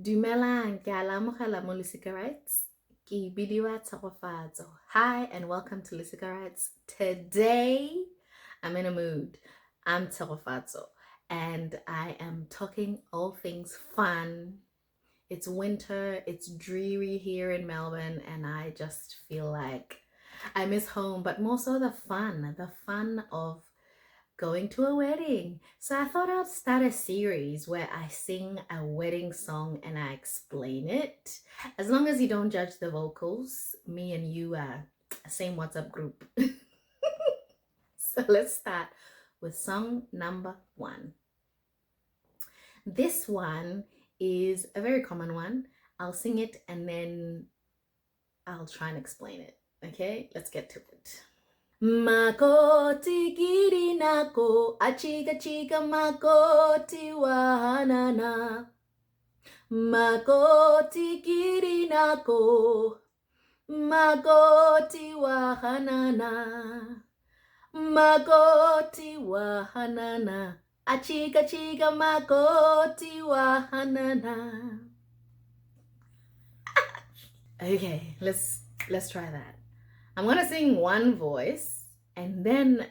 Dumelang, ke a le amogela mo Losika Writes. Ke bidiwa Tshegofatso. Hi and welcome to Losika Writes. Today, I'm in a mood. I'm Tshegofatso and I am talking all things fun. It's winter, it's dreary here in Melbourne, and I just feel like I miss home, but more so the fun of going to a wedding. So I thought I'd start a series where I sing a wedding song and I explain it. As long as you don't judge the vocals, me and you are same WhatsApp group. So let's start with song number 1. This one is a very common one. I'll sing it and then I'll try and explain it. Okay, let's get to it. Makoti kirinako, achiga chiga makoti wahanana. Makoti kirinako, makoti wahanana. Makoti wahanana, achiga chiga makoti wahanana. Okay, let's try that. I'm gonna sing one voice and then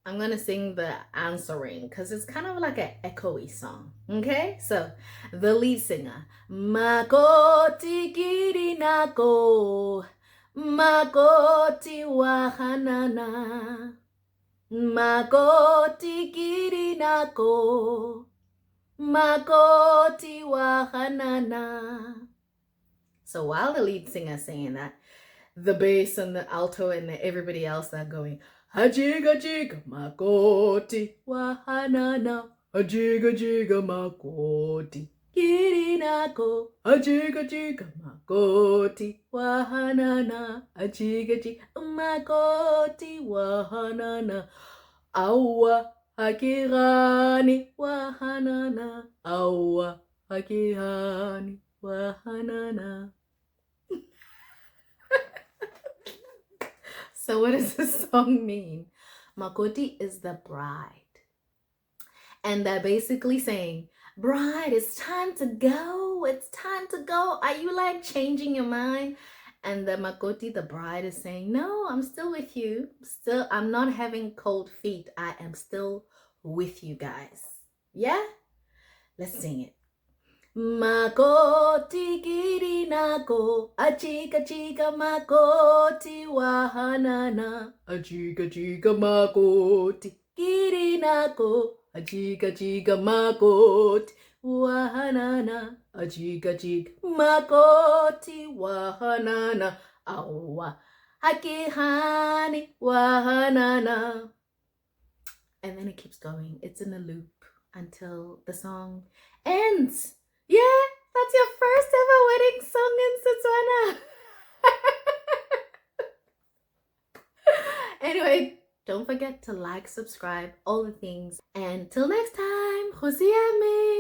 I'm gonna sing the answering because it's kind of like an echoey song. Okay, so the lead singer, Makoti kirinako, makoti wahanana, makoti kirinako, makoti wahanana. So while the lead singer is singing that, the bass and the alto and the everybody else are going, Ajiga jiga makoti wahanana, ajiga jiga makoti kirinako, ajiga jiga makoti wahanana, ajiga jiga makoti wahanana, awa hakirani wahanana, awa hakirani wahanana. So what does this song mean? Makoti is the bride. And they're basically saying, bride, it's time to go. It's time to go. Are you like changing your mind? And the Makoti, the bride, is saying, no, I'm still with you. Still, I'm not having cold feet. I am still with you guys. Yeah? Let's sing it. Makoti kirinako, achiga chiga makoti wahanana, achiga chiga makoti kirinako, achiga chiga makoti wahanana, achiga chiga makoti wahanana, awa hakihani wahanana. And then it keeps going. It's in a loop until the song ends. Yeah, that's your first ever wedding song in Setswana. Anyway, don't forget to like, subscribe, all the things. And till next time, Go siame.